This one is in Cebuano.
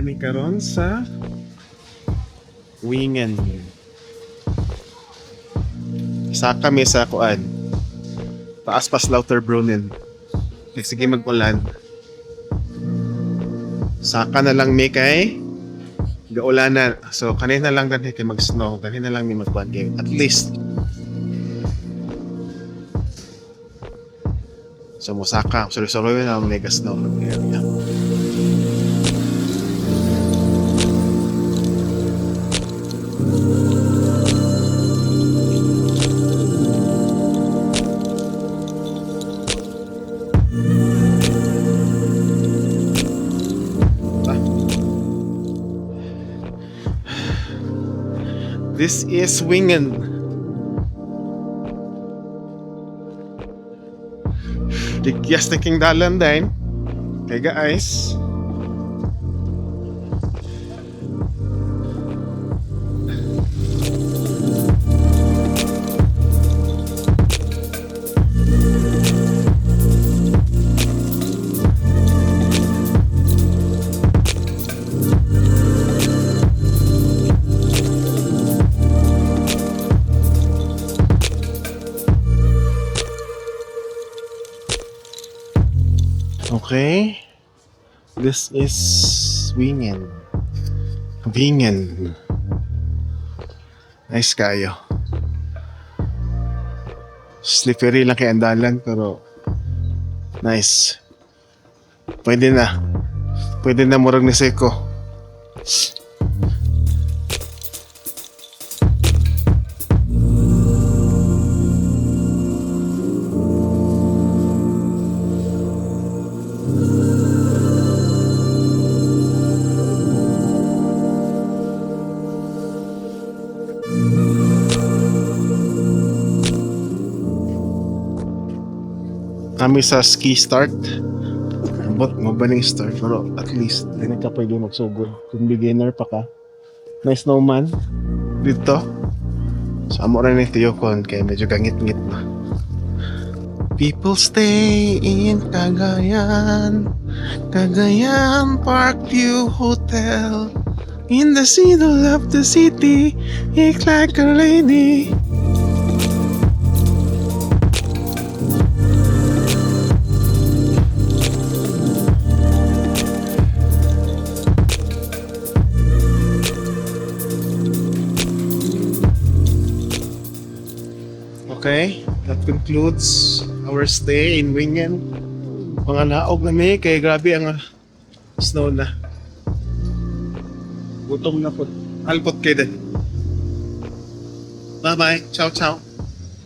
Naa mi karon sa Wingen. Saka mi sa kuan. Taas pa sa Lauterbrunnen. Sige, mag-ulan. Saka na lang mi kay gaulanan. So kanina lang ganhi kay mag-snow, ganhi na lang mi magkuan kay at least. So mosaka, suloy-suloy na ang mega snow area. This is Wingen. Tigyas na king dalan din. Kay guys. Okay. This is Wingen. Wingen. Nice kayo. Slippery lang kay andalan pero nice. Pwede na. Pwede na murag ni Seko. Kami sa ski start. Ambot, mabaling start pero at least di na ka pwede magsugod. Kung beginner pa ka. Nice snowman dito. So amo rin yung tiyokon kaya medyo gangit-ngit na. People stay in Cagayan, Cagayan Parkview Hotel. In the middle of the city, it's like a lady. Okay, that concludes our stay in Wingen. Mga naog na mi, kay grabe ang snow na. Gutom na po. Alpot kayo din. Bye-bye. Ciao, ciao.